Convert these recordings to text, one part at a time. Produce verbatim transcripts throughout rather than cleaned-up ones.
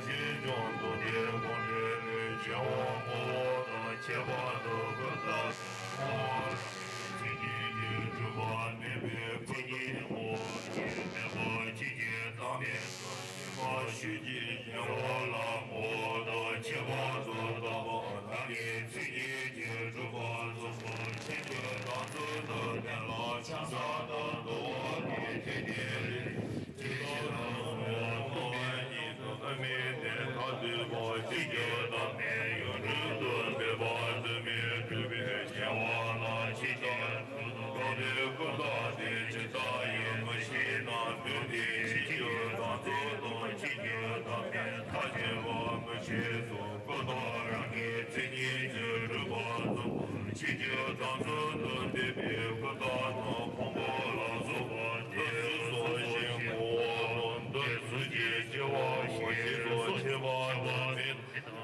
ཞེས་བྱུང་དུ་དེ་དགོངས་འགྲེལ་ནི། བྱེ་བ་སྤོང་བ་དང་ཁྱད་པར་དུ་ཀུན་བརྟགས་སོ། མཚན་ཉིད་ཀྱིས་གྲུབ་པ་མེད་པའི་མཚན་ཉིད་ངོ་བོ་ཉིད་མེད་པ་ཇི་སྐད་བདག་མེད་དུ་ཤེས་པ་ཆོས་ཀྱི་གཞན་དབང་ལ་ངོ་བོ་དང་ཁྱད་པར་དུ་བརྟགས་པ་རང་གི་མཚན་ཉིད་ཀྱིས་གྲུབ་པ་རྫོགས་པར་ཁྱད་ཆོས་བདག་མཚོན་དུ་གཏན་ལ་ཕྱག་འཚལ་དང་འདུ་བ་ནི་དེ་ཉིད་རེད། ཇི་ལྟར་སྟོང་པ་ཉིད་དུ་ཐ་མལ་དེ་ཐ་དད་པ་ཇི་སྐད་བདག་མེད་ཡུལ་དྲུག་ཏུ་འབད་པ་དུ་མས་གྲུབ་པའི་སྐྱེ་བ་ལ་ཇི་སྐད་དུ་འགྲོ་བའི་ཀུན་བརྟགས་དེ་ཇི་ལྟ་ཡང་མི་ཤེས་ན་དུས་དེ་ཕྱིན་ཅི་ལྡོག་ཚུལ་དང་ཇི་སྐད་བདག་མེད་ཐ་དད་པ་མི་ཤེས་སོ། ཀུན་བརྟགས་རང་གི་མཚན་ཉིད་ཀྱིས་གྲུབ་པ་རྫོགས་པ་ཕྱིན་ཅི་ལྡོག་ཚུལ་དུ་འདོད་པའི་ཀུན་བརྟགས་དང་ཕུང་པོ་ལ་སོགས་པ་དེ་གཟུགས་སོགས་ཞིང་ངོ་བོ་དང་འདོད་གཟུགས་ཀྱི་སྐྱེ་བ་ཞེས་སོགས་ཁྱད་པར་དུ་མེད།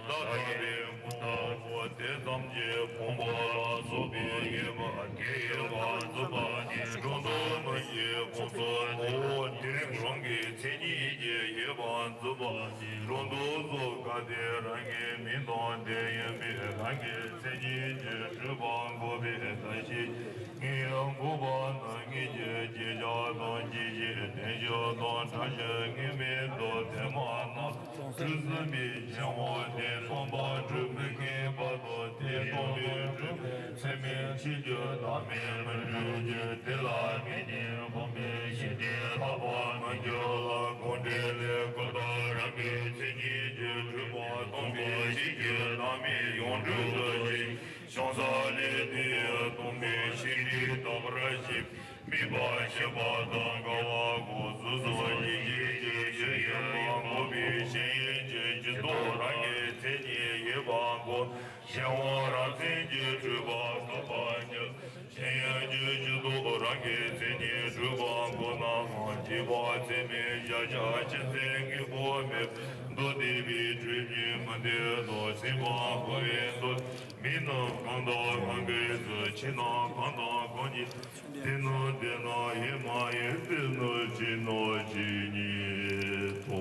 ད་ལྟ་བའི་ངོ་བོ་དེ་ཙམ་གྱིས་ཕུང་པོ་ལ་སོགས་པའི་ཡོད་པ་དེ་ཡོད་པར་འཛིན་པ་ནི་སྒྲོ་འདོགས་མི་འགྱེད། ཁོང་ཚོའི་ངོ་བོ་དེ་རང་གི་མཚན་ཉིད་ཀྱིས་ཡོད་པར་འཛིན་པ་ནི་སྒྲོ་འདོགས་སོ། གལ་ཏེ་རང་གི་མིང་དང་དེ་ཡིན་པས་རང་གི་མཚན་ཉིད་ཀྱིས་གྲུབ་པ་འགོག་པའི་བརྡ་ཞེས་ངེས་འགོག་པ་ནི་ངེས་ཀྱི་གཅད་བྱ་དང་གཅད་བྱེད་བདེན་བཞི་དང་ཕྲ་ཞིང་ངེས་མེད་དུ་དེ་མ་ན། ཚུལ་གསུམ་པའི་གཞན་དབང་དེ་སྟོང་པར་གྲུབ་མི་ཁེགས་པ་དང་། དེ་སྟོང་པས་གྲུབ་པའི་ཚད་མས་ཕྱིན་གྱི་བདག་མེད་མི་འགྲུབ་ཀྱི། དེ་ལ་དམིགས་ནས་སྤངས་པའི་ཞེན་ལྟས་ལྷག་པར་མི་འགྱུར་ལ། དགོངས་འགྲེལ་ལས། ཀུན་བརྟགས་རང་གི་མཚན་ཉིད་ཀྱིས་གྲུབ་པ་སྟོང་པ་ཕྱིན་གྱི་བདག་མེད་ཡུལ་དྲུག་ཏུ་ཞེན། བྱང་ས་ལས་དེ་ཡང་སྟོང་པའི་ཕྱིར་དེ་དག་པར་བྱེད། དམིགས་པ་ཤེས་པ་དང་འགལ་བ་གོ། གཟུགས་སོགས་ཡིད་ཀྱི་སྐྱེ་མཆེད་ཡོད་པ་འགོག་པའི་ཞེན་ཡུལ་གྱི་སྐྱེ་འགག་རང་གི་མཚན་ཉིད་ཡོད་པ་འགོག་གཞན་དབང་རང་མཚན་གྱིས་གྲུབ་པ་འགོག་པ་ཉིད། ཞེན་ཡུལ་གྱི་སྐྱེ་འགག་རང་གི་མཚན་ཉིད་གྲུབ་པ་འགོག་ནའང་། སྐྱེས་པ་ཚད་མས་གཞལ་བྱ་ཆོས་ཅན། དངོས་པོ་མེད་པར་མདོ་སྡེ་པའི་ཁྲོད་ཀྱི་མུ་སྟེགས་དང་། སེམས་པ་འཁོར་བའི་མདོ་མིན་ནོ། གང་དང་གང་གིས་སུ། ཕྱིས་ན་གང་དང་གང་ཉིད། དེ་ནི་དེ་ན་ཡོད་མ་ཡིན། དེ་ནི་ཅི་ནོ་ཅི་ཉིད་དོ།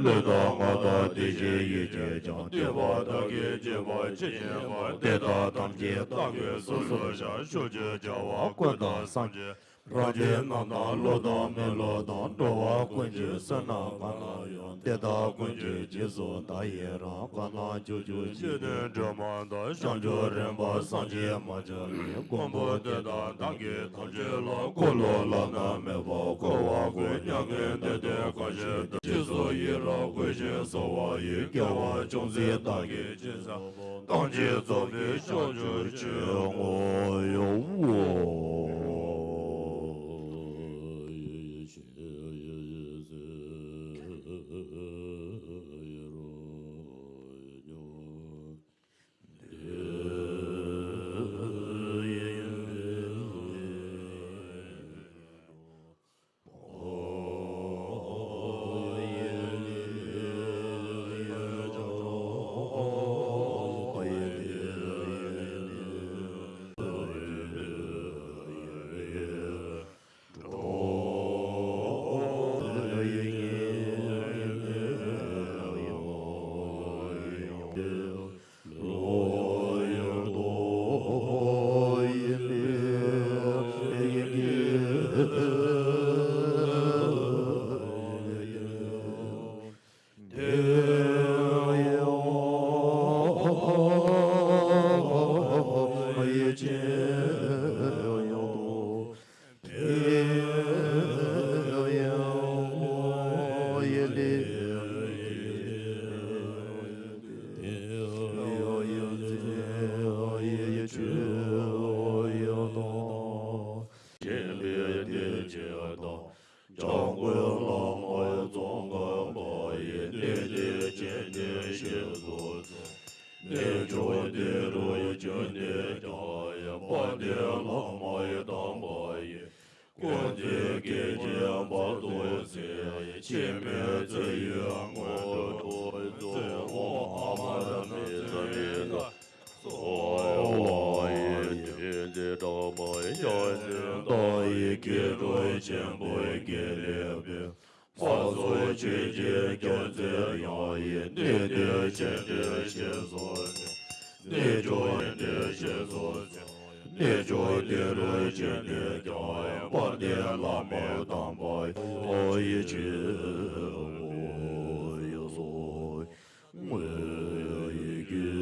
ལུས་དང་ངག་དང་བདེ་གཤེགས་ཡིད་ཀྱིས་ཀྱང་བསྟོད་པ་བདག་གིས་བགྱིས་པ་ཇི་སྙེད་པ། དེ་དག་ཐམས་ཅད་བདག་གིས་སོ་སོར་བཤགས། ཕྱོགས་བཅུའི་རྒྱལ་བ་ཀུན་དང་སངས་རྒྱས། རང་གི་རྣམ་སྣང་བློ་དང་མི་བསླུ་དང་། འགྲོ་བ་ཀུན་གྱི་བསོད་ནམས་གང་ན་ཡོད། དེ་དག་ཀུན་གྱི་རྗེས་སུ་བདག་ཡི་རང་། གང་ན་བཞུགས་བཞུགས་འཇིག་རྟེན་སྒྲོན་མ་དང་། བྱང་ཆུབ་རིམ་པ་བསམ་གྱིས་མ་ཆགས་པའི། མགོན་པོ་དེ་དག་བདག་གིས་ཐམས་ཅད་ལ། འཁོར་ལོ་བླ་ན་མེད་པ་བསྐོར་བ་ཀུན། མྱ་ངན་འདས་ཏེ་གང་ཞིག་དེར། རྗེས་སུ་ཡི་རང་བསྐུལ་ཞིང་གསོལ་བ་ཡི། དགེ་བ་ཅུང་ཟད་བདག་གིས་ཅི་བསགས་པ། ཐམས་ཅད་རྫོགས་པའི་བྱང་ཆུབ་ཕྱིར་བསྔོ། སྦྱིན་པའི་བདེ་སྐྱིད་དང་། སྐྱབས་མགོན་བླ་མའི་གཙོ་འཁོར་པ་ཡི། གནས་བརྟན་སྤྱན་འདྲེན་ཞེས་སུ་གསོལ། གནས་མཆོག་བདེ་རུ་བྱོན་ཏེ་ཀྱང་། དཔལ་ལྡན་བླ་མ་ཡི་དམ་པ་ཡིས། ཀུན་གཟིགས་སྐད་ཅིག་བར་དུ་གསལ། འཆི་མེད་ཚེ་ཡི་སྔོན་དུ་འགྲོ། ཚེ་འོང་ཨ་མ་དང་ནི་ཚེ་རིང་ལ། གསོལ་བ་ཡི། མཁྱེན་བརྩེ་དྲག་པོའི་ཡང་སྲིད་བདག་ཡི། སྐྱེ་འགྲོ་ཆེན་པོའི་དགེ་ལེགས་དཔལ། དཔལ་གསུམ་ཆོས་ཀྱི་རྒྱལ་མཚན་དབྱངས་ཡིས། གནས་བརྟན་སྤྱན་འདྲེན་ཞེས་སུ་གསོལ། གནས་མཆོག་སྤྱན་འདྲེན་ཞེས་སུ་གསོལ། གནས་མཆོག་བདེ་རུ་བྱོན་ཏེ་ཀྱང་། དཔལ་ལྡན་བླ་མའི་དམ་པ་ཡི། ཆོས་ཀྱི་ངོ་བོ་ཡི།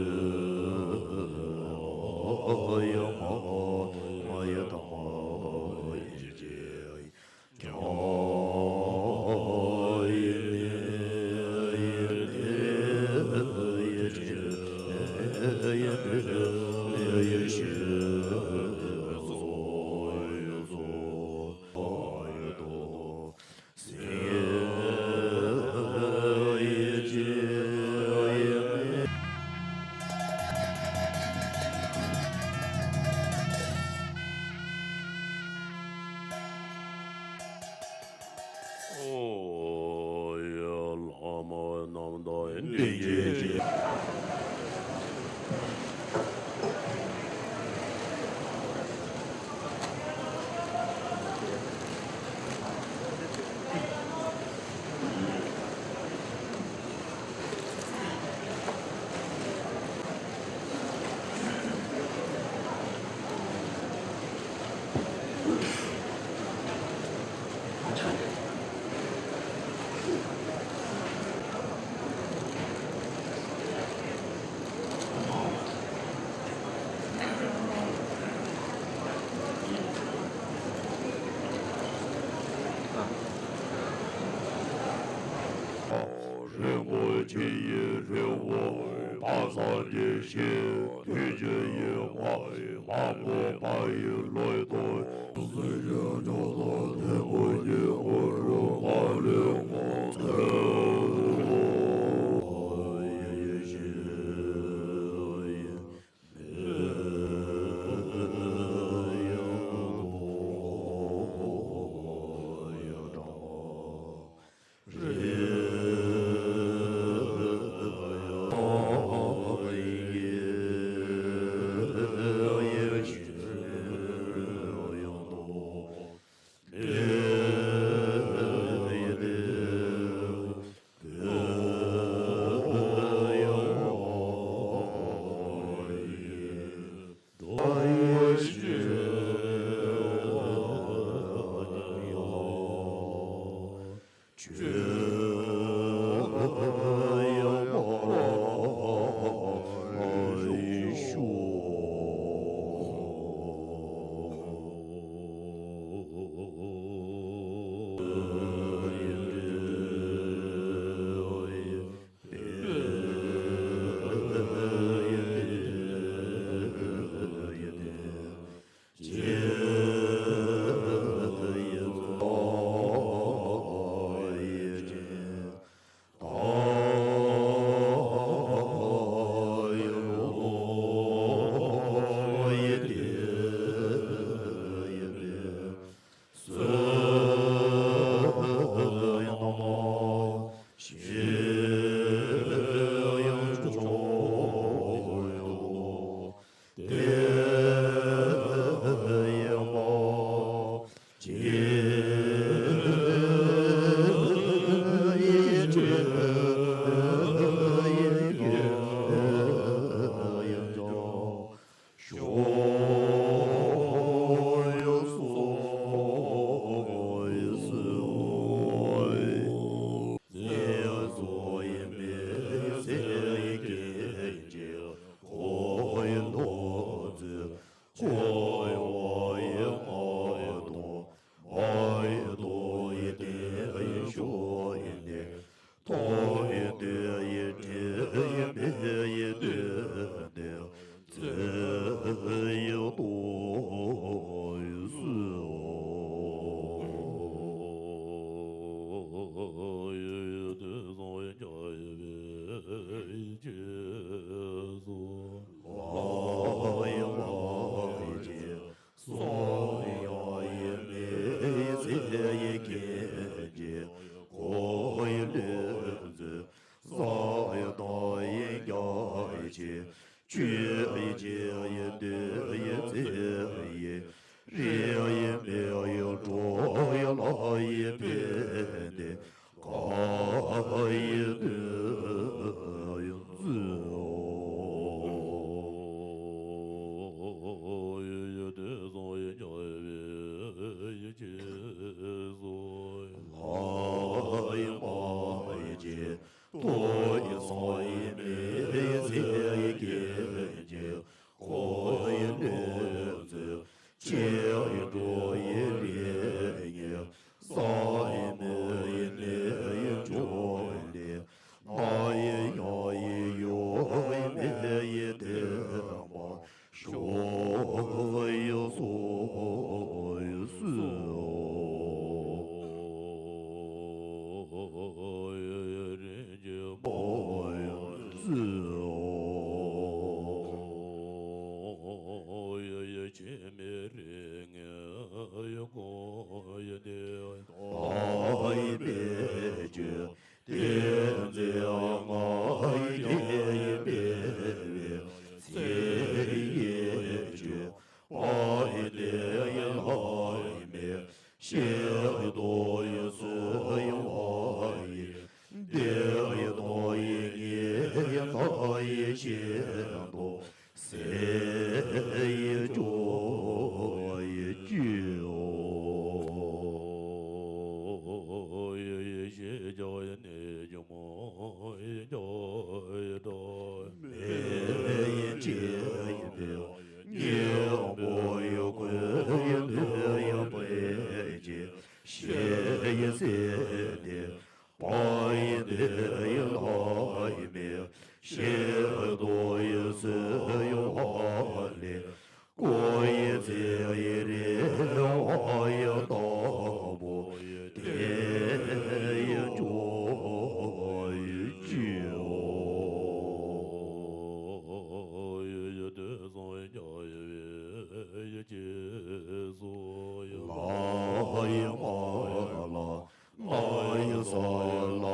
རིན་པོ་ཆེ་ཡི་རི་བོ་དཔག་བསམ་གྱི་ཞིང་དུས་ཀྱི་ཡུལ་མ་མ་མོ་པ་ཡི་ལོ་ཏོ། ཞིག་ཏུ་ཡོད་སུ་ཡོང་བ་ཡི། འདི་ཡི་དོན་ཡི་ཉེ་ཡི་ན་ཡི་ཤེས་དང་། སེ་ཡི་ཅོ་ཡི་ཅི་འོ། ཡི་ཤེས་ཀྱང་ཡི་ནི་ཇོ་མོ་ཡི་ཇོ་ཡི་ཇོ། མེ་ཡི་ཅི་ཡི་བེ། ཉི་འོང་པོ་ཡི་ཀུན་ཡི་འདི་ཡི་པེ་ཅི། ཤེས་ཡི་སེ་དེ། པ་ཡི་དེ་ཡི་ལ་ཡི་མེ། ཤེས་དོ་ཡི་སེ་ཡི་ཧ་ལེ། ཀོ་ཡི་ཚེ་ཡི་རེ་བ་ཡི་ཏོ་བོ། དེ་ཡི་ཅོ་ཡི་ཅི་འོ། ཡི་ཡི་དེ་སོ་ཡི་ཉ་ཡི་བེ་ཡི་ཅི་སོ་ཡི་ལ་ཡི་མ་ལ། ང་ཡི་ས་ལ་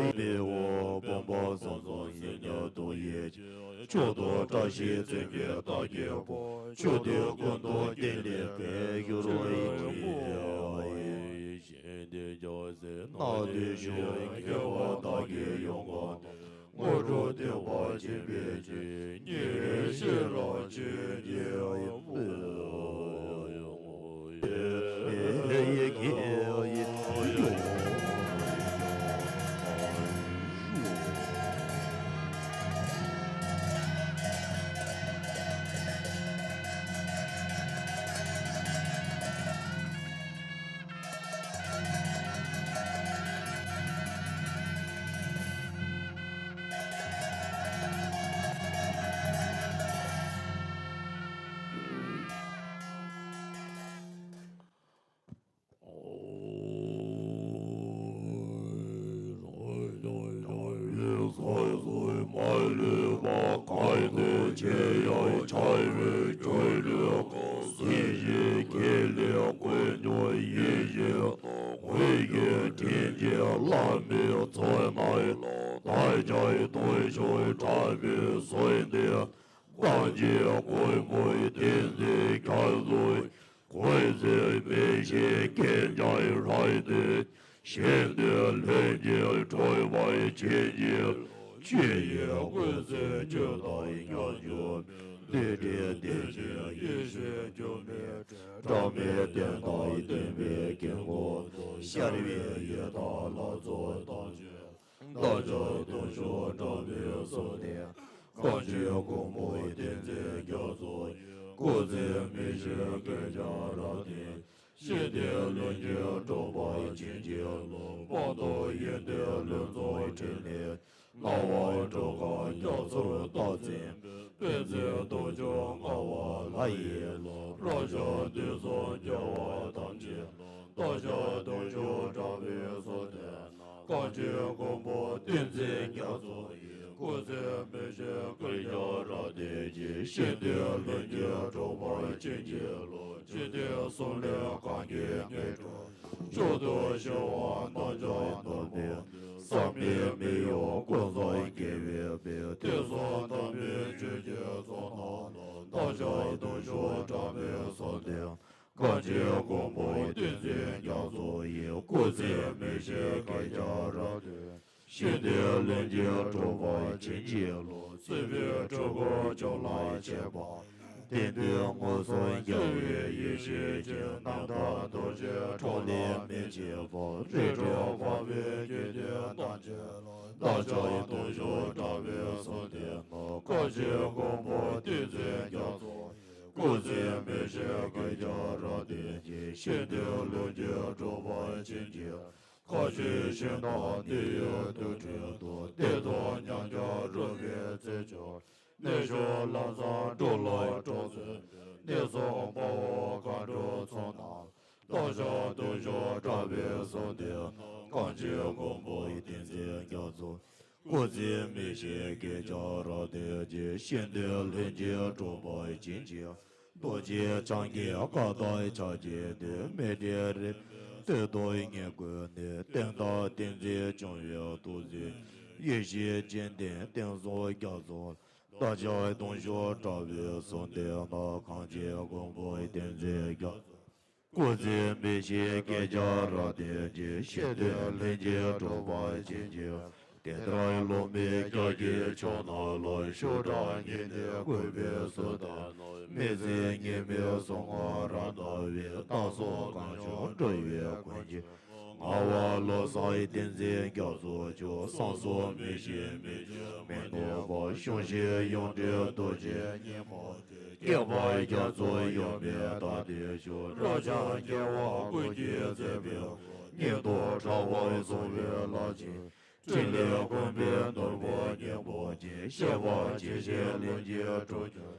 ཡི་མེ་འོ། བུམ་པ་སོ་སོ་ཡི་ཉག་ཏུ་ཡི། མཆོག་ཏུ་བཀྲ་ཤིས་བརྩེགས་པའི་བདག་གི་བུ། མཆོག་ཏུ་ཀུན་ཏུ་བསྟན་ལེགས་པའི་ཡུལ་ཡི་ཡི། ཞིང་དེ་རྒྱལ་སྲས་སྣ་བདུན་བཞུགས། མཁས་པ་བདག་གིས་ཡོངས་བསྐོར་ཏེ། དངོས་གྲུབ་སྟོན་པར་བྱེད་པའི་ཕྱིར། ཉེ་བའི་ཤེས་རབ་ཆོས་ཀྱི་བུ། ཐམས་ཅད་མགོན་པོའི་བསྟན་འཛིན་རྒྱ་མཚོ། སྐུ་ཚེ་མི་ཤིགས་བསྐལ་བརྒྱར་རབ་བརྟན། ཞིང་དུ་ལྷུན་གྱིས་གྲུབ་པར་བྱིན་གྱིས་རློབས། ཆོས་ཀྱི་སྐུ་ཚེ་ཁྱོན་དུ་ཉམས་འགྱུར་མེད། རྡུལ་བྲལ་བདེ་ཆེན་ཡེ་ཤེས་འགྱུར་མེད། སྒྲ་མེད་བདེན་མཐའ་སྟོན་པའི་དཀྱིལ་འཁོར་དུ། ཤར་བའི་ཡི་དྭགས་ལྷ་ཚོགས་ཐམས་ཅད། བདག་ཅག་དུང་ཕྱུར་དྲག་པོས་གསོལ་འདེབས། གངས་ཅན་མགོན་པོ་བསྟན་འཛིན་རྒྱ་མཚོ་ཡི། སྐུ་ཚེ་མི་ཤིགས་བསྐལ་བརྒྱར་རབ་བརྟན། ཞིང་དུ་ལྷུན་གྱིས་གྲུབ་པར་བྱིན་གྱིས་རློབས། དཔལ་མཐོ་ཡོན་ཏན་ལྷུན་གྱིས་འཕྲིན་ལས། སྣང་བ་དྲུག་ག་རྒྱ་མཚོར་རྟག་འཛིན་པའི། དཔལ་བརྩེགས་དུང་ཕྱུར་མངའ་བ་ལྷ་ཡི་བློ། རབ་འབྱམས་དུས་གསུམ་རྒྱལ་བ་ཐམས་ཅད་ལ། བདག་ཅག་དུང་ཕྱུར་དྲག་པོས་གསོལ་འདེབས་ན། གངས་ཅན་མགོན་པོ་བསྟན་འཛིན་རྒྱ་མཚོ་ཡི། སྐུ་ཚེ་མི་ཤིགས་བསྐལ་བརྒྱར་རབ་བརྟན་ཅིང་། ཞིང་དུ་ལྷུན་གྱིས་གྲུབ་པར་བྱིན་གྱིས་རློབས། འཇིག་རྟེན་གསུམ་ལས་གང་གིས་ངེས་འགྲུབ། མཆོག་ཏུ་བཞུགས་པ་རྣམས་ཀྱང་ནོར་བུ། བསམ་པའི་མི་གཡོ་ཀུན་བཟང་རྒྱལ་བའི་དཔལ། དུས་གསུམ་དམ་པའི་ཆོས་ཀྱི་གཙུག་ན་ལ། བདག་ཅག་དུང་ཕྱུར་དྲག་པོས་གསོལ་འདེབས། གངས་ཅན་མགོན་པོ་བསྟན་འཛིན་རྒྱ་མཚོ་ཡི། སྐུ་ཚེ་མི་ཤིགས་བསྐལ་བརྒྱར་རབ་བརྟན། ཞིང་དུ་ལྷུན་གྱིས་གྲུབ་པར་བྱིན་གྱིས་རློབས། སྲིད་པའི་འཁྲུལ་འཁོར་ཕྱོགས་ལས་ཆད་པ། གཏན་དུ་མངོན་སུམ་རྒྱལ་བའི་ཡེ་ཤེས་ཀྱི། རྣམ་དག་ཐུགས་རྗེའི་འཕྲོ་ལས་མི་ཕྱེད་པ། རིགས་དྲུག་འཕགས་པའི་རྒྱུད་སྡེ་ཐམས་ཅད་ལ། བདག་ཅག་དུང་ཕྱུར་དྲག་པོས་གསོལ་འདེབས་ན། གངས་ཅན་མགོན་པོ་བསྟན་འཛིན་རྒྱ་མཚོ། སྐུ་ཚེ་མི་ཤིགས་བསྐལ་བརྒྱར་རབ་བརྟན་ཅིང་། ཞིང་དུ་ལྷུན་གྱིས་གྲུབ་པར་བྱིན་གྱིས། མཁའ་སྤྱོད་ཞིང་དང་དེ་ཡི་དུར་ཁྲོད་དུ། བདེ་སྟོང་ཉམས་ཀྱང་རུང་བའི་རྩེ་མཆོག། གནས་མཆོག་ལམ་བཟང་འགྲོ་ལ་གྲོགས་བྱེད་པའི། གནས་གསུམ་དཔའ་བོ་མཁའ་འགྲོའི་ཚོགས་རྣམས། བདག་ཅག་དུང་ཕྱུར་དྲག་པོས་གསོལ་འདེབས་ན། གངས་ཅན་མགོན་པོ་བསྟན་འཛིན་རྒྱ་མཚོ། སྐུ་ཚེ་མི་ཤིགས་བསྐལ་བརྒྱར་རབ་བརྟན་ཅིང་། ཞིང་དུ་ལྷུན་གྱིས་གྲུབ་པར་བྱིན་གྱིས། རྡོ་རྗེ་འཆང་གི་བཀའ་དང་ཕྱག་རྒྱའི་མཐུས། མི་འབྲལ་རིམ་པས་བསྟོད་དོ་སྙིང་ཁུང་ནས། བསྟན་དང་བསྟན་འཛིན་སྐྱོང་བའི་ཐུགས་རྗེ་ཡེ་ཤེས་སྤྱན་ལྡན་བསྟན་སྲུང་རྒྱ་མཚོ། བདག་ཅག་དུང་ཕྱུར་དྲག་པོས་གསོལ་འདེབས་ན། གངས་ཅན་མགོན་པོ་བསྟན་འཛིན་རྒྱ་མཚོ། སྐུ་ཚེ་མི་ཤིགས་སྐད་ཆ་རབ་བརྟན་ཅིང་། ཤེས་ལྡན་ལྷན་ཅིག་གྲོགས་པ་བྱིན་གྱིས། དེ་ལྟར་སློབ་མའི་སྐྱབས་ཀྱི་མཆོག་རྣམས་ལ། ཞུ་དག་སྙིང་ནས་གུས་པས་གསོལ་དང་ནོ། མི་ཟད་ཉི་མའི་གཟུངས་སྔགས་རབ་བཏབ་པའི། རྟག་བཟུང་གངས་ལྗོངས་འགྲོ་བའི་མགོན་གྱི། ངག་དབང་བློ་བཟང་བསྟན་འཛིན་སྐྱབས་སུ་མཆི། གསང་གསུམ་མི་ཤིགས་མི་འགྱུར་མི་ལྡོག་པ། གཞུང་ཤེས་ཡོངས་འདྲེན་རྡོ་རྗེ་སྙིང་པོ་སྟེ། སྐྱེ་བ་རྒྱ་མཚོ་ཡོད་མེད་རྟག་ཏུ་བཞུགས། རབ་འབྱམས་རྒྱལ་བ་ཀུན་གྱིས་མཛད་པའི། སྙན་དུ་གྲགས་པ་གསུང་བའི་ལྷ་ཆེན། ཕྲིན་ལས་མགོན་པོའི་ནོར་བུ་སྙིང་པོ་ཅན། བཤད་པ་ཇི་བཞིན་ལན་གཅིག་སྒྲུབ་གྱུར།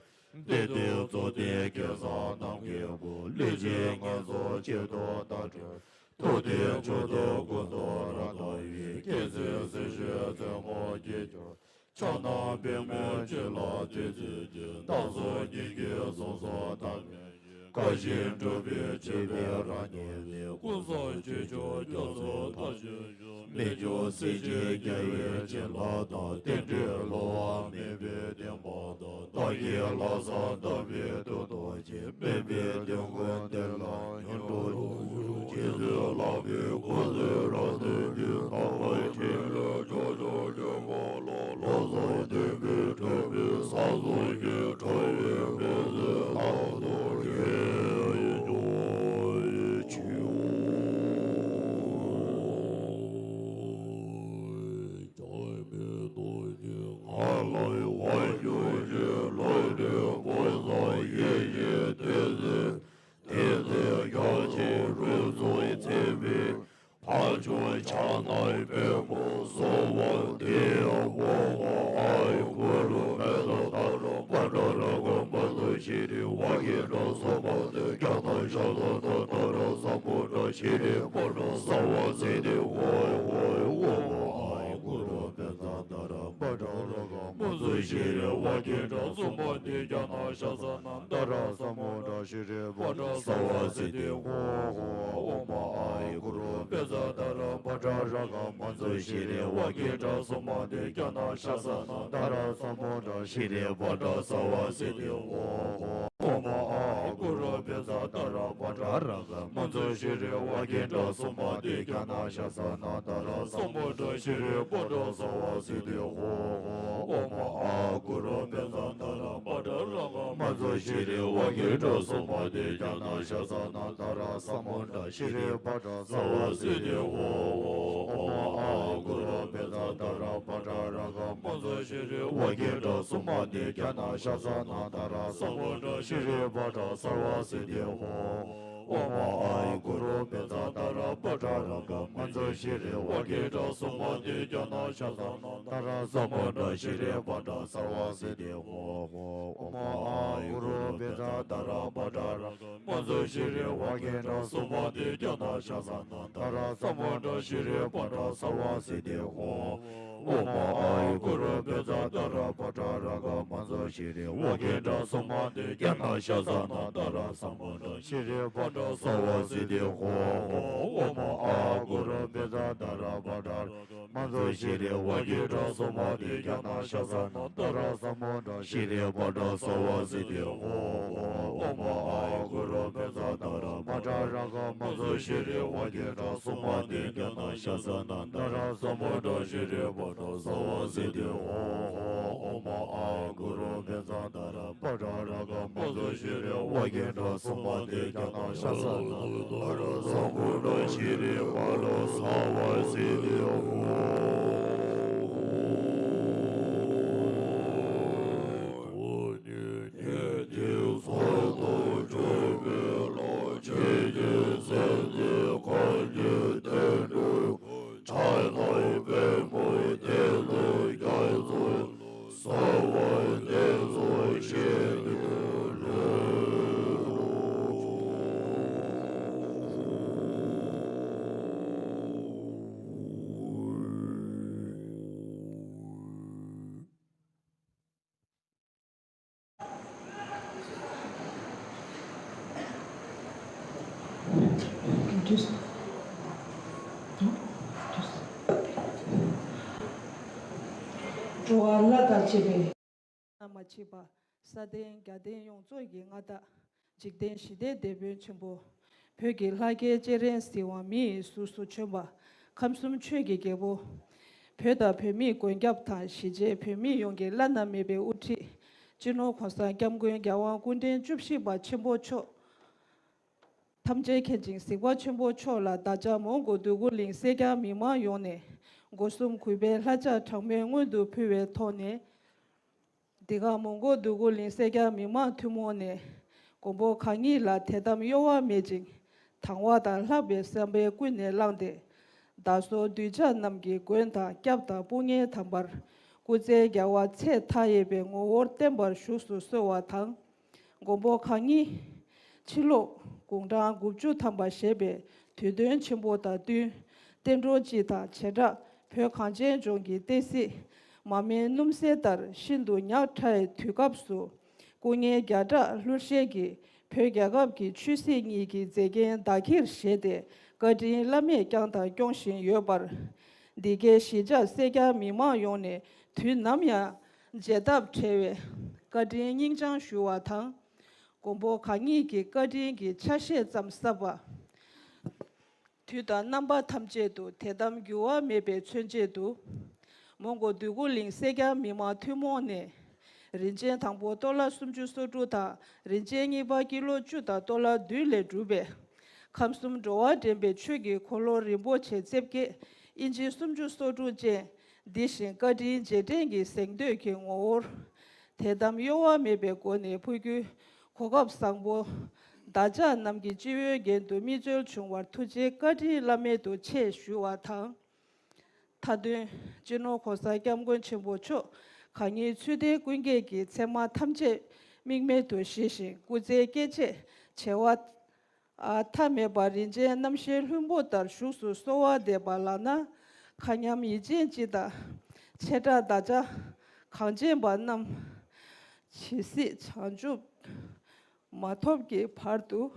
བདེ་སྟོང་རྫོགས་ལྡན་སྐལ་བཟང་རྣམ་རྒྱལ་པོ། ལུས་ཅན་ངན་སོང་གཅིག་ཏུ་བདག་སྒྲོལ། ཐུབ་བསྟན་མཆོག་ཏུ་ཀུན་རྫོབ་རབ་བརྟགས་པའི། སྐྱེད་ཚལ་ཟིལ་གྱིས་རྩེ་མོ་བརྒྱན་གྱུར། ཕྱག་ན་པདྨོ་ཅིག་ལ་བདུད་རྩིས་བརྒྱན། རྟག་བཟུང་སྙིང་གི་གཟུངས་སུ་བདག་མེད་ཀྱི། བཀའ་བཞིན་སྒྲུབ་པའི་སྤྱི་དཔལ་རབ་བརྙེས་པའི། ཀུན་བཟང་ཆོས་སྐྱོང་རྒྱ་མཚོ་མཐའ་ཞུགས་ཤོག། མི་འགྱུར་སྲིད་ཞིའི་རྒྱལ་བའི་བྱིན་རླབས་དང་། རྟེན་འབྲེལ་བསླུ་བ་མེད་པའི་བདེན་པ་དང་། བདག་གི་ལྷག་བསམ་དམ་པའི་མཐུ་སྟོབས་ཀྱིས། དམན་པའི་དོན་ཀུན་དེ་ལ་མྱུར་དུ་ཐུགས་ཤོག། རྗེ་བཙུན་ལག་པའི་སྐུ་ཚེ་རབ་བརྟན་ཅིང་། དམ་པའི་ཕྲིན་ལས་ཕྱོགས་བཅུར་སྤེལ་བ་ལ། ལྷག་བསམ་ལྡན་པའི་གྲུབ་པའི་ས་གསུམ་གྱི། གྲགས་པའི་དཔལ་བརྩེགས་རྣམ་དུ་ཁྱེད་ཡིད་འོང་ཕྱིར། ལྷག་མའི་རྡོ་རྗེ་ངང་ལ་དབང་སྒྱུར་ཅིང་། ལྷུན་གྲུབ་ཀུན་བཟང་ཡེ་ཤེས་ཏིང་འཛིན། ཏིང་འཛིན་རྒྱ་ཆེན་རུ་མཚོ་མཚན་མའི། འཕགས་མཆོག་ཕྱག་ན་པདྨོ་གསོལ་བ་འདེབས། ཨོཾ་ཨཱཿཧཱུྃ་གུ་རུ་བཛྲ་ཏཱ་ར་བཛྲ་རཀྵ་མཉྫུ་ཤྲཱི་ཝཱ་གྷི་ཥྛ་སུ་མ་ཏི་ཛྙཱ་ན་ཤ་ས་ན་ཏཱ་ར་ས་མུ་ཌ་ཤྲཱི་པྲ་ཛྙཱ་ས་ཝ་སིདྡྷི་ཧོ་ཧོ། ཨོཾ་ཨཱཿཧཱུྃ་གུ་རུ་བཛྲ་ཏཱ་ར་བཛྲ་རཀྵ་མཉྫུ་ཤྲཱི་ཝཱ་གྷི་ཥྛ་སུ་མ་ཏི་ཛྙཱ་ན་ཤ་ས་ན་ཏཱ་ར་ས་མུ་ཌ་ཤྲཱི་པྲ་ཛྙཱ་ས་ཝ་སིདྡྷི་ཧོ་ཧོ། ཨོཾ་ཨཱཿཧཱུྃ་གུ་རུ་བཛྲ་ཏཱ་ར་བཛྲ་རཀྵ་མཉྫུ་ཤྲཱི་ཝཱ་གྷི་ཥྛ་སུ་མ་ཏི་ཛྙཱ་ན་ཤ་ས་ན་ཏཱ་ར་ས་མུ་ཌ་ཤྲཱི་པྲ་ཛྙཱ་ས་ཝ་སིདྡྷི་ཧོ་ཧོ། ཨོཾ་ཨཱཿཧཱུྃ་གུ་རུ་བཛྲ་ཏཱ་ར་བཛྲ་རཀྵ་མཉྫུ་ཤྲཱི་ཝཱ་གྷི་ཥྛ་སུ་མ་ཏི་ཛྙཱ་ན་ཤ་ས་ན་ཏཱ་ར་ས་མུ་ཌ་ཤྲཱི་པྲ་ཛྙཱ་ས་ཝ་སིདྡྷི་ཧོ་ཧོ། ཨོཾ་ཨཱཿཧཱུྃ་གུ་རུ་བཛྲ་ཏཱ་ར་བཛྲ་རཀྵ་མཉྫུ་ཤྲཱི་ཝཱ་གྷི་ཥྛ་སུ་མ་ཏི་ཛྙཱ་ན་ཤ་ས་ན་ཏཱ་ར་ས་མུ་ཌ་ཤྲཱི་པྲ་ཛྙཱ་ས་ཝ་སིདྡྷི་ཧོ་ཧོ། ཨོཾ་ཨཱཿཧཱུྃ་གུ་རུ་བཛྲ་ཏཱ་ར་བཛྲ་རཀྵ་མཉྫུ་ཤྲཱི་ཝཱ་གྷི་ཥྛ་སུ་མ་ཏི་ཛྙཱ་ན་ཤ་ས་ན་ཏཱ་ར་ས་མུ་ཌ་ཤྲཱི་པྲ་ཛྙཱ་ས་ཝ་སིདྡྷི་ཧོ་ཧོ། ཨོཾ་ཨཱཿཧཱུྃ་གུ་རུ་བཛྲ་ཏཱ་ར་བཛྲ་རཀྵ་མཉྫུ་ཤྲཱི་ཝཱ་གྷི་ཥྛ་སུ་མ་ཏི་ཛྙཱ་ན་ཤ་ས་ན་ཏཱ་ར་ས་མུ་ཌ་ཤྲཱི་པྲ་ཛྙཱ་ས་ཝ་སིདྡྷི་ཧོ་ཧོ། ཨོཾ་ཨཱཿཧཱུྃ་གུ་རུ་བཛྲ་ཏཱ་ར་བཛྲ་རཀྵ་མཉྫུ་ཤྲཱི་ཝཱ་གྷི་ཥྛ་སུ་མ་ཏི་ཛྙཱ་ན་ཤ་ས་ན་ཏཱ་ར་ས་མུ་ཌ་ཤྲཱི་པྲ་ཛྙཱ་ས་ཝ་སིདྡྷི་ཧོ། ཨོཾ་ཨཱཿཧཱུྃ་གུ་རུ་བཛྲ་ཏཱ་ར་བཛྲ་རཀྵ་མཉྫུ་ཤྲཱི་ཝཱ་གྷི་ཥྛ་སུ་མ་ཏི་ཛྙཱ་ན་ཤ་ས་ན་ཏཱ་ར་ས་མུ་ཌ་ཤྲཱི་པྲ་ཛྙཱ་ས་ཝ་སིདྡྷི་ཧོ་ཧོ། ཨོཾ་ཨཱཿཧཱུྃ་གུ་རུ་བཛྲ་ཏཱ་ར་བཛྲ་རཀྵ་མཉྫུ་ཤྲཱི་ཝཱ་གྷི་ཥྛ་སུ་མ་ཏི་ཛྙཱ་ན་ཤ་ས་ན་ཏཱ་ར་ས་མུ་ཌ་ཤྲཱི་པྲ་ཛྙཱ་ས་ཝ་སིདྡྷི་ཧོ་ཧོ། ཨོཾ་ཨཱཿཧཱུྃ་གུ་རུ་བཛྲ་ཏཱ་ར་བཛྲ་རཀྵ་མཉྫུ་ཤྲཱི་ཝཱ་གྷི་ཥྛ་སུ་མ་ཏི་ཛྙཱ་ན་ཤ་ས་ན་ཏཱ་ར་ས་མུ་ཌ་ཤྲཱི་པྲ་ཛྙཱ་ས་ཝ་སིདྡྷི་ཧོ་ཧོ། ཨོཾ་ཨཱཿཧཱུྃ་གུ་རུ་བཛྲ་ཏཱ་ར་བཛྲ་རཀྵ་མཉྫུ་ཤྲཱི་ཝཱ་གྷི་ཥྛ་སུ་མ་ཏི་ཛྙཱ་ན་ཤ་ས་ན་ཏཱ་ར་ས་མུ་ཌ་ཤྲཱི་པྲ་ཛྙཱ་ས་ཝ་སིདྡྷི་ཧོ། ཉིད་ཀྱི་ཚོགས་རྟེན་སྤྱོད་པའི་ལམ། ཆོས་ཀྱི་སེམས་ཀྱི་ཁམས་ཀྱི་དོན་སྒྲུབ། ཕྱག་ན་པདྨོ་ཏིང་འཛིན་རྒྱ་མཚོ། གསོལ་བ་འདེབས་སོ་བཞེད་དུ་གསོལ། འགྲོ་བ་ལྷ་དང་བཅས་པའི། ན་མ་མཆིས་པ། ས་སྟེང་རྒྱལ་བསྟན་ཡོངས་རྫོགས་ཀྱི་མངའ་བདག་འཇིག་རྟེན་ཞི་བདེའི་དེད་དཔོན་ཆེན་པོ། བོད་ཀྱི་ལྷ་སྐལ་སྤྱན་རས་གཟིགས་དབང་མི་ཡི་གཟུགས་སུ་བྱོན་པ། ཁམས་གསུམ་ཆོས་ཀྱི་རྒྱལ་པོ། བོད་དང་བོད་མིའི་མགོན་སྐྱབས་དང་། གཞིས་བྱེས་བོད་མི་ཡོངས་ཀྱི་བླ་ན་མེད་པའི་དབུ་ཁྲིད། སྤྱི་ནོར་༸གོང་ས་༸སྐྱབས་མགོན་རྒྱལ་དབང་སྐུ་ཕྲེང་བཅུ་བཞི་པ་ཆེན་པོ་མཆོག་ཐམས་ཅད་མཁྱེན་ཅིང་གཟིགས་པ་ཆེན་པོ་མཆོག་ལ། ད་ཆ་མོན་གྷོ་འདོད་རྒུ་གླིང་སེར་སྐྱ་མི་མང་ཡོངས་ནས་སྒོ་གསུམ་གུས་པས་ལྷ་ལྕགས་དྲང་མོས་སྔོན་དུ་ཕུལ་བའི་ཐོག་ནས། འདི་ག་མོན་གྷོ་འདོད་རྒུ་གླིང་སེར་སྐྱ་མི་མང་ཐུན་མོང་ནས་མགོན་པོ་གང་ཉིད་ལ་དད་དམ་གཡོ་བ་མེད་ཅིང་དང་བ་དང་ལྷག་པའི་བསམ་པས་ཀུན་ནས་བསླངས་ཏེ། བདག་སོགས་གདུལ་བྱ་རྣམས་ཀྱི་མགོན་དང་སྐྱབས་དང་དཔུང་གཉེན་དམ་པར་སྐུ་ཚེ་རྒྱལ་བ་ཚད་མཐའ་ཡས་པའི་ངོ་བོར་བརྟན་པར་བཞུགས་སུ་གསོལ་བ་དང་། མགོན་པོ་གང་ཉིད་ཕྱི་ལོགས་དགུང་གྲངས་དགུ་བཅུ་ཐམ་པ་བཞེས་པའི་དུས་སྟོན་ཆེན་པོ་དང་བསྟུན། བསྟན་འགྲོ་སྤྱི་དང་བྱེ་བྲག་བོད་གངས་ཅན་ལྗོངས་ཀྱི་བསྟན་སྲིད་མ་སྨིན་སྣུམ་ཟད་ལྟར་ཤིན་ཏུ་ཉག་ཕྲ་བའི་དུས་སྐབས་སུ། སྐུ་ངལ་བརྒྱ་ཕྲག་ལྷུར་བཞེས་ཀྱིས་བོད་རྒྱལ་ཁབ་ཀྱི་ཆོས་སྲིད་གཉིས་ཀྱི་མཛེས་རྒྱན་བདག་གིར་བཞེས་ཏེ། བཀའ་དྲིན་བླ་མེད་བསྐྱངས་དང་སྐྱོང་བཞིན་ཡོད་པར། འདི་གའི་གཞིས་ཆགས་སེར་སྐྱ་མི་མང་ཡོངས་ནས་དུས་ནམ་ཡང་བརྗེད་ཐབས་བྲལ་བའི་བཀའ་དྲིན་སྙིང་བཅངས་ཞུ་བ་དང་། མགོན་པོ་གང་ཉིད་ཀྱི་བཀའ་དྲིན་གྱི་ཆ་ཤས་ཙམ་གསར་པ། དུས་དང་རྣམ་པ་ཐམས་ཅད་དུ་དད་དམ་འགྱུར་བ་མེད་པའི་མཚོན་བྱེད་དུ། མོན་གྷོ་འདོད་རྒུ་གླིང་སེར་སྐྱ་མི་མང་ཐུན་མོང་ནས། རིན་ཆེན་དང་པོ་ཏོ་ལ་སུམ་ཅུ་སོ་དྲུག་དང་། རིན་ཆེན་གཉིས་པ་ཀི་ལོ་བཅུ་དང་ཏོ་ལ་བདུན་ལས་གྲུབ་པའི། ཁམས་གསུམ་འགྲོ་བ་འདྲེན་པའི་ཆོས་ཀྱི་འཁོར་ལོ་རིན་པོ་ཆེ་རྩིབས་བརྒྱད་ཨིན་ཅི་སུམ་ཅུ་སོ་དྲུག་ཅན། འདི་བཞིན་བཀའ་དྲིན་རྗེས་དྲན་གྱི་གཟེངས་བསྟོད་ཀྱི་ངོ་བོར། དད་དམ་གཡོ་བ་མེད་པའི་སྒོ་ནས་ཕུལ་རྒྱུའི་གོ་སྐབས་བཟང་པོ། བདག་ཅག་རྣམས་ཀྱི་སྤྱི་བོའི་རྒྱན་དུ་མིག་མཛོད་བྱུང་བར་ཐུགས་རྗེའི་བཀའ་དྲིན་བླ་མེད་དུ་ཆེ་ཞུ་བ་དང་། མཐའ་དོན། སྤྱི་ནོར་༸གོང་ས་༸སྐྱབས་མགོན་ཆེན་པོ་མཆོག་གང་ཉིད་ཚུལ་ལྡན་ཀུན་སྐྱེད་ཀྱི་མཚན་མ་ཐམས་ཅད་དམིགས་མེད་དུ་བཞེས་ཤིང་། སྐུ་ཚེའི་སྐྱེ་མཆེད་བྱེ་བ། ཨ། མཐའ་མེད་པ་རིན་ཆེན་རྣམ་བཞིའི་ལྷུན་པོ་ལྟར་བཞུགས་སུ་གསོལ་བ་འདེབས་པ་ལགས་ན། མཁའ་མཉམ་ཡིད་ཅན་སྤྱི་དང་། བྱེ་བྲག་བདག་ཅག་གངས་ཅན་པ་རྣམས། ཇི་སྲིད་བྱང་ཆུབ་མ་ཐོབ་ཀྱི་བར་དུ།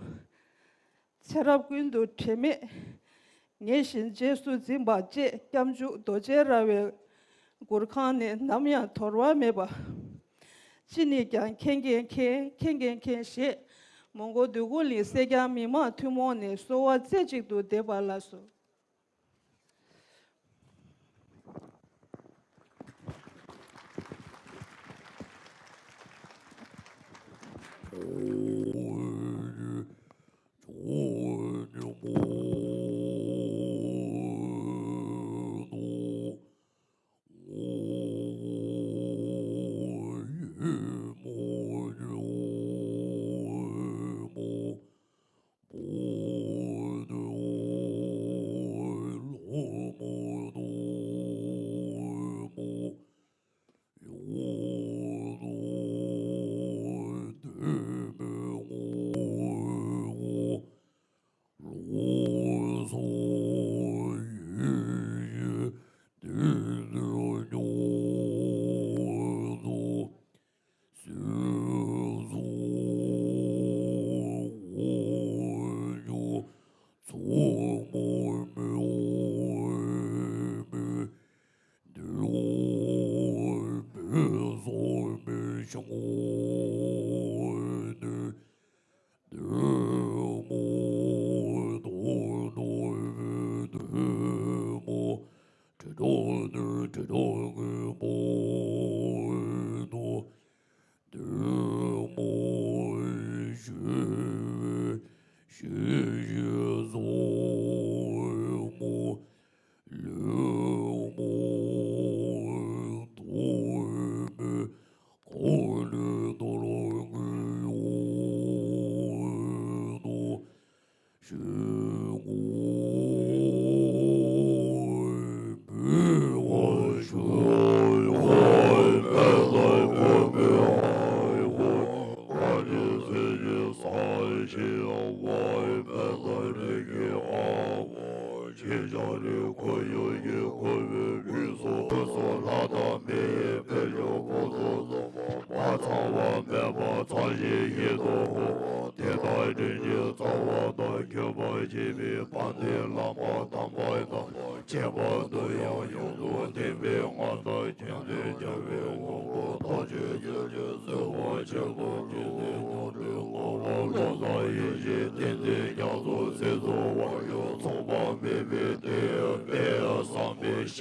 ཚེ་རབས་ཀུན་ཏུ་དྲན་མེད་ངེས་བཞིན་རྗེས་སུ་འཛིན་པ་བཅས། སྐྱབས་འཇུག་རྡོ་རྗེ་ར་བའི་གུར་ཁང་ནས་ནམ་ཡང་དོར་བ་མེད་པ། ཅི་ནས་ཀྱང་མཁྱེན་མཁྱེན་མཁྱེན། མཁྱེན་མཁྱེན་མཁྱེན་ཞེས། མོན་གྷོ་འདོད་རྒུ་གླིང་སེར་སྐྱ་མི་མང་ཐུན་མོང་ནས་གསོལ་བ་རྩེ་གཅིག་ཏུ་འདེབས་པ་ལགས་སོ།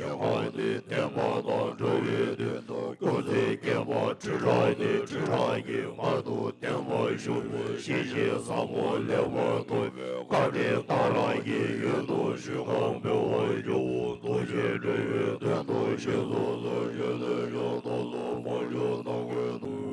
ངག་ནི་བདེན་པ་དང་འགྲོ་བའི་དོན་དུ། སྐྱོང་ཚེ་སྐྱེས་པ་ཁྲི་ཕྲག་ནི། ཁྲི་ཕྲག་གི་བར་དུ་བརྟན་པར་བཞུགས་པའི། ཞི་ཞིང་ཟབ་མོ་ལེགས་པར་མཐོང་བའི། བཀའ་དྲིན་གཏང་རག་གི་ཡུལ་དུ་ཞིང་ཁམས་འཕེལ་བར་འགྱུར། རྡོ་རྗེ་འགྲོ་བའི་དོན་དུ་ཞིང་དུ་སོང་། ཞིང་དུ་ཞིང་དུ་སོང་། བང་ཆུ་ནང་ཁུལ་དུ།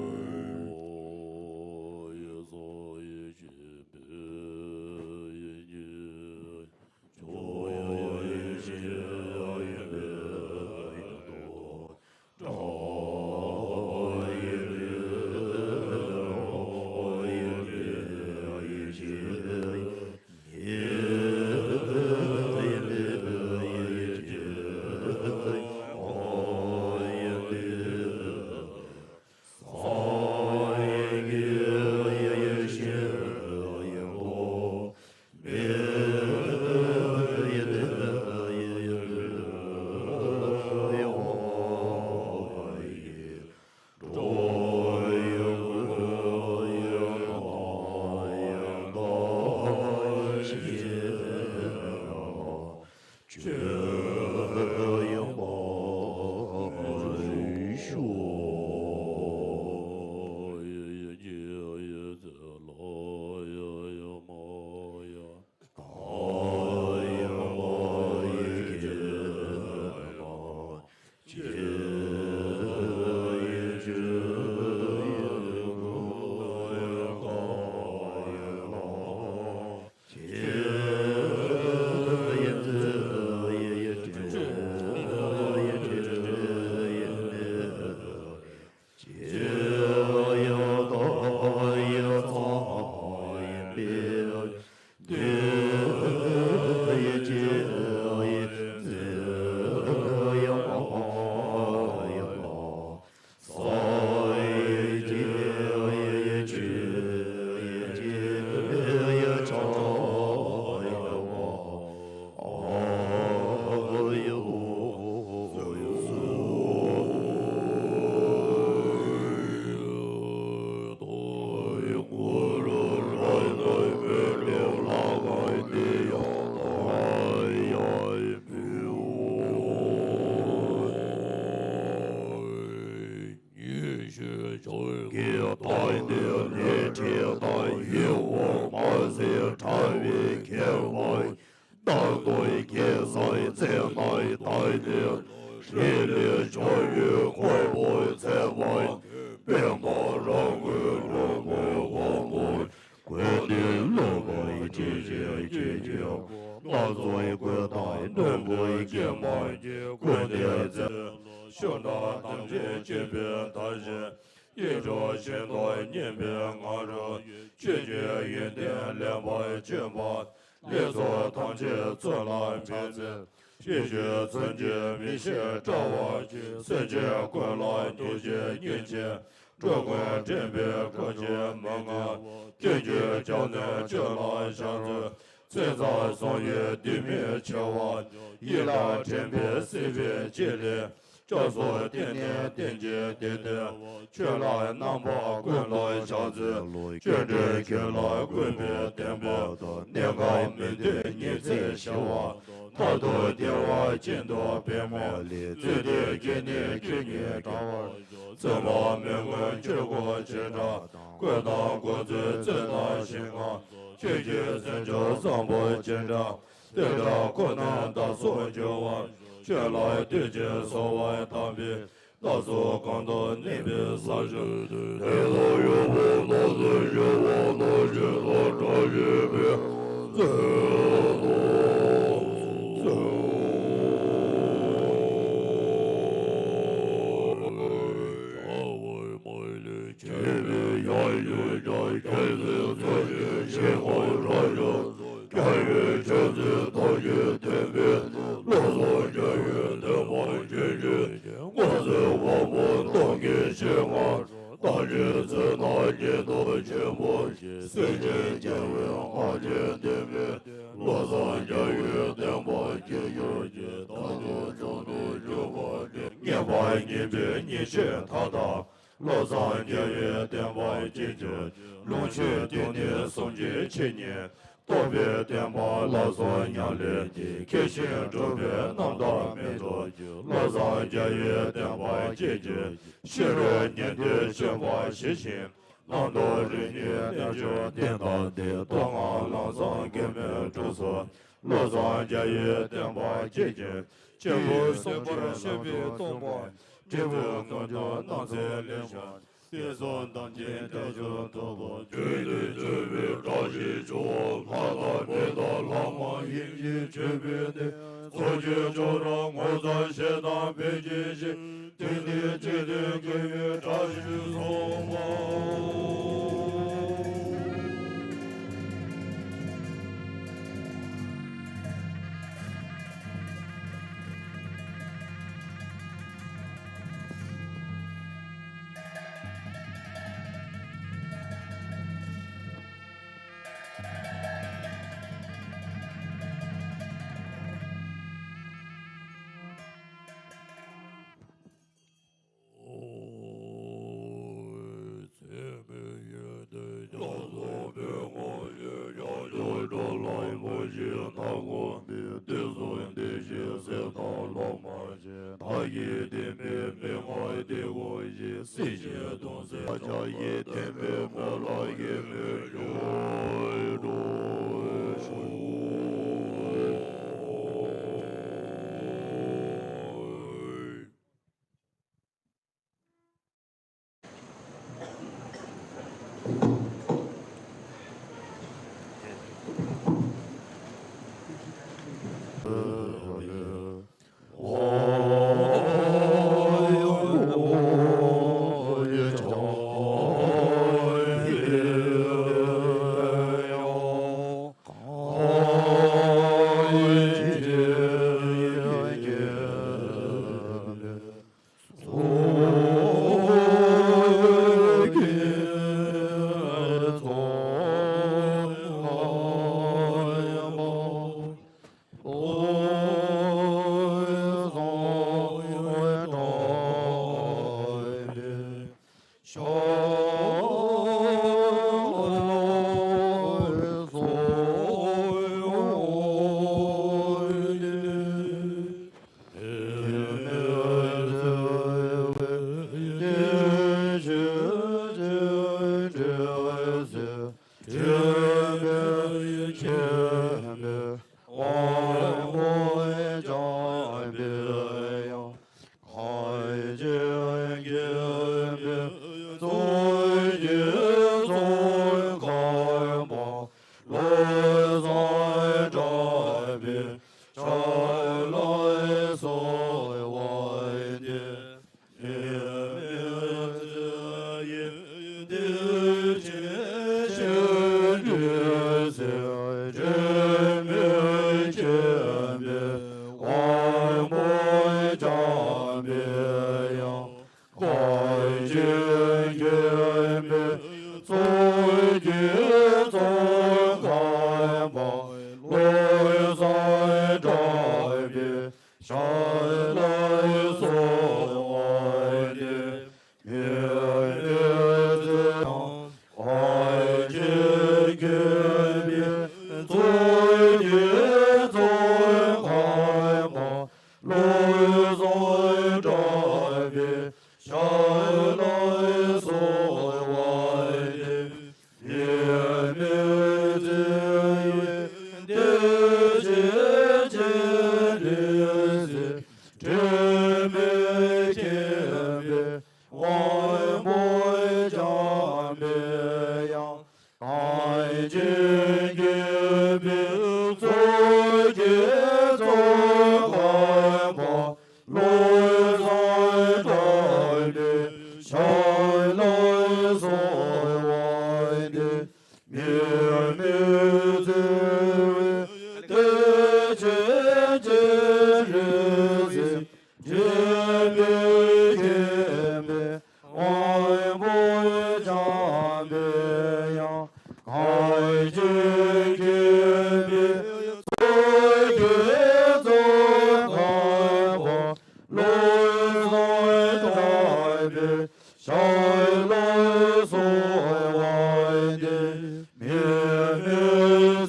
ཉི་ཤུ་ཆོས་ཀྱི་བདག་ཉིད་ལས་བྲལ་དང་། ཡིད་འོང་མ་ཟད་ཕྲ་བའི་མཁས་པ། རྟག་ཏུ་སྐྱེ་སར་འཛེགས་ནས་བདག་ཉིད། ཧྲཱི་ལས་མཆོག་ཡུལ་ཁོ་བོར་འཛིན་པ། པདྨ་རཱ་གའི་ལྷུན་པོའི་དབང་པོ། ཀུན་ནས་བསླུ་བའི་དྲི་ཞིམ་གྱིས་ཁྱབ། སྣ་ཚོགས་ཀུན་ཏུ་རྣོན་པོའི་སྐྱེམས་སྤངས་ཀྱིས། ཀུན་ནས་མཛེས་པའི་ཤུགས་དང་ཐམས་ཅད་མཁྱེན་པའི་མཐའ་བཞི། ཡིད་འཕྲོག་བཞིན་དུ་སྙན་པའི་ང་རོ། ཆོས་ཀྱི་ཡོན་ཏན་ལེགས་པར་བརྗོད་པ། ལེགས་ཚོགས་ཐམས་ཅད་ཚུལ་ལ་འབད་མཛད། ཤེས་བཞིན་མཚོན་བྱེད་མིག་ཤེས་བཀྲ་བ་ཆེ། སེམས་ཅན་ཀུན་ལ་ཐུགས་རྗེ་སྙིང་རྗེ། འགྲོ་ཀུན་འདྲེན་པའི་སྐུ་ཅན་མི་མངའ། སྐྱོན་བརྗོད་བྱ་ནི་ཆོས་ལ་ཞག་མཛོད། མཚན་བཟང་བསམ་ཡས་དུས་མིན་འཆི་བ། ཡིད་ལ་དྲན་པས་སྲིད་པའི་བྱེད་ལས། སྐྱབས་སུ་བསྟེན་ནས་བསྟེན་ཅིང་བསྟེན་ཏེ། ཆོས་ལ་རྣམ་པ་ཀུན་ལ་ཕྱག་འཚལ་ལོ། སྤྱན་འདྲེན་ཁྱོད་ལ་གུས་པས་བསྟེན་པ་དང་། གནས་སྐབས་མི་མཐུན་ཉི་ཚེ་ཞི་བ། མཐར་ཐུག་བདེ་བ་ཅན་དུ་འཕེན་པ་ལས། བརྩེ་གདུང་གིས་ནི་ཁྱོད་ཉིད་དྲ་བར་བྱ། བཙུན་མ་མི་མངོན་ཆོས་སྐུ་ཆེ་དྲགས། སྐུ་དང་དགོངས་ཚུལ་བརྩེ་དང་ཞེན་ཁ། ཆོས་ཀྱི་མཚོན་ཆ་བཟང་པོ་ཅན་དྲགས། དེ་དག་ཁོ་ནས་བདག་སོགས་འགྱུར་བར་ཆོས་ལ་ལྟོས་ཀྱིས་གསོལ་བ་བཏབ་པས། བདག་སོགས་གང་དུ་གནས་པའི་ས་གཞི་དེ་དག་ཡོད་པར་སྣང་ཚུལ་ཤར་བ་ནང་བཞིན་དུ་བཀྲ་ཤིས་པའི་མཛོད་དུ་གསོལ། ཆེ་བའི་ཡང་ཡུལ་ཀྱང་ཁྱེད་ཚོའི་ཚོགས་ཀྱི་ཞིང་ཁམས་རབ་འབྱམས་སུ། སྐྱབས་ཡུལ་ཆོས་ཚུལ་ཐམས་ཅད་སྟོན་པའི་བློ་བཟང་རྒྱལ་བའི་བསྟན་པ་རྒྱས་བྱེད་ཀྱི། མངོན་སུམ་དབང་པོ་སྟོང་གི་ཞིང་ཁམས། རྟ་མགྲིན་ཚེ་ན་ཉིད་དུ་ཆེན་པོ་ཞེས། སེམས་ཅན་སྐྱེ་བོའི་སྔགས་ཀྱིས་བསྟེན་པའི། བློ་བཟང་རྒྱལ་བའི་བསྟན་པ་རྒྱས་གྱུར་ཅིག། མཐར་ཐུག་བྱང་དུ་འཇུག་པ་སྟེ། ངེས་པ་ཉིད་པའི་ཉིན་བྱེད་མཐའ་དག། བློ་བཟང་རྒྱལ་བའི་བསྟན་པ་རྒྱས་གྱུར་ཅིག། ལུང་ཆོས་སྡེ་སྣོད་གསུམ་གྱི་འཆད་ཉན། རྟོགས་པའི་བསྟན་པ་ལ་སོགས་ཉམས་ལེན་གྱི། མཁས་ཤིང་གྲུབ་པའི་རྣམ་དག་མེ་ཏོག་གི། བློ་བཟང་རྒྱལ་བའི་བསྟན་པ་སྐྱེད་ཅིང་། ཕྱི་རོལ་ཉན་ཐོས་སྤྱོད་པ་ཞི་ཞིང་། རྣམ་རྟོག་རིམ་གཉིས་རྣལ་འབྱོར་ལྡན་དང་ལྡན། མདོ་སྔགས་ལམ་བཟང་གེགས་མེད་གྲོལ་ཚུལ། བློ་བཟང་རྒྱལ་བའི་བསྟན་པ་སྐྱེད་ཅིང་། སྐྱེས་བུ་སེམས་པར་ཤེས་པའི་སྟོང་པ། འབྲས་བུ་མངོན་དུ་རྣམ་འཚེ་ལས་བྱུང་། དེ་ཚོ་དམ་ཅན་དེ་ཚོ་ཐོབ་པོ། རྒྱུད་སྡེ་བཅུ་པའི་བཀྲ་ཤིས་ཆོས། ལྷ་དང་མི་དང་ལྷ་མ་ཡིན་གྱི་མཆོད་པའི་གནས། ཚོགས་ཀྱི་མཆོག་རབ་ངོ་མཚར་ཞལ་དང་ཕན་ཆད་ཞིང་། དེང་འདིར་བཅོམ་ལྡན་དགེ་བའི་བཀྲ་ཤིས་སོང་བ།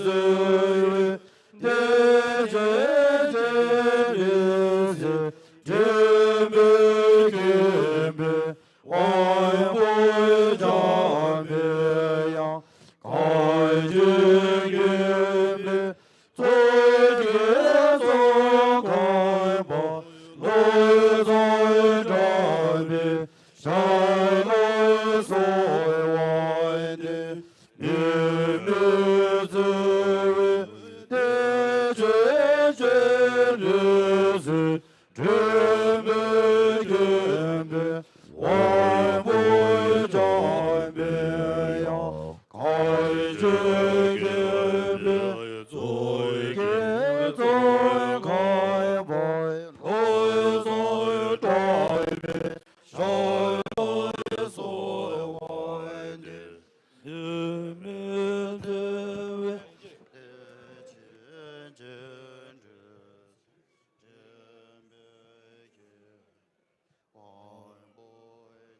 བརྩེ་བའི་བདེ་ཆེན་སྤྱན་རས་གཟིགས། དྲན་པས་མཁྱེན་པའི་དབང་པོ་འཇམ་པའི་དབྱངས། གངས་ཅན་མཁྱེན་པའི་མཚོ་སྐྱེས་ཚོགས་ཁང་པ། བློ་བཟང་གྲགས་པའི་ཞལ་ལུང་གསོལ་བ་འདེབས། འབད་མེད་བརྩེ་བའི་བདེ་ཆེན་སྤྱན་རས་གཟིགས། དྲན་པས་མཁྱེན་པའི་དབང་པོ་འཇམ་པའི་དབྱངས། གངས་ཅན་མཁྱེན་པའི་མཚོ་སྐྱེས་ཚོགས་ཁང་པ། བློ་བཟང་གྲགས་པའི་ཞལ་ལུང་གསོལ་བ་འདེབས། འབད་མེད་བརྩེ་བའི་བདེ་ཆེན་སྤྱན་རས་གཟིགས། དྲན་པས་མཁྱེན་པའི་དབང་པོ་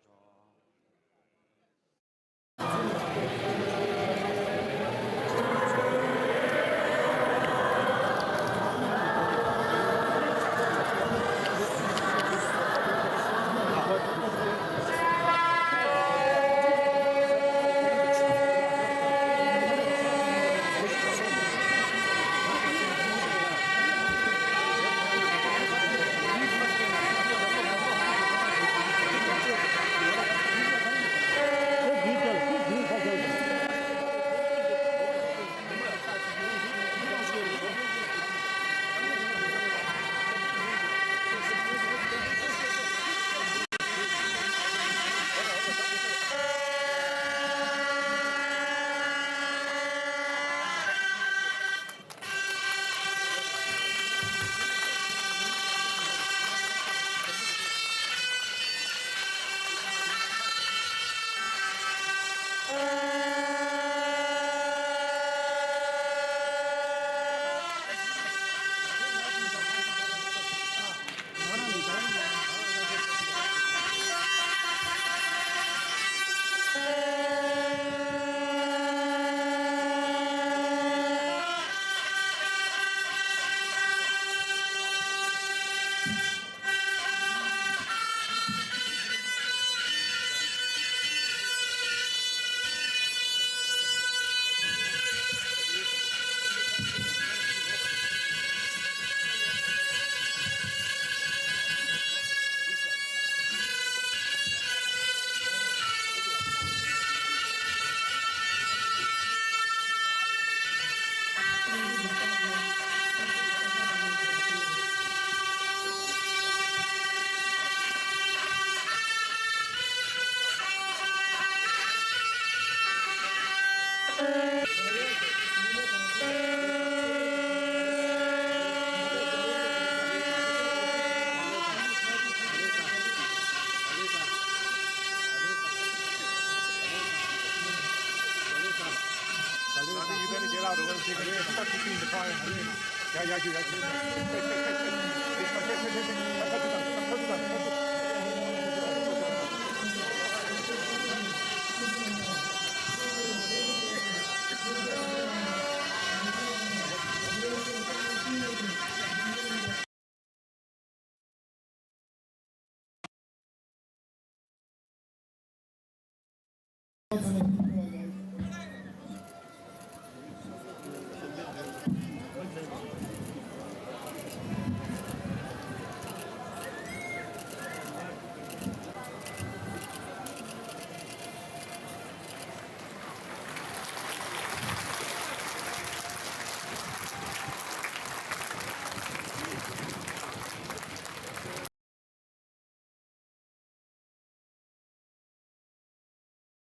འཇམ།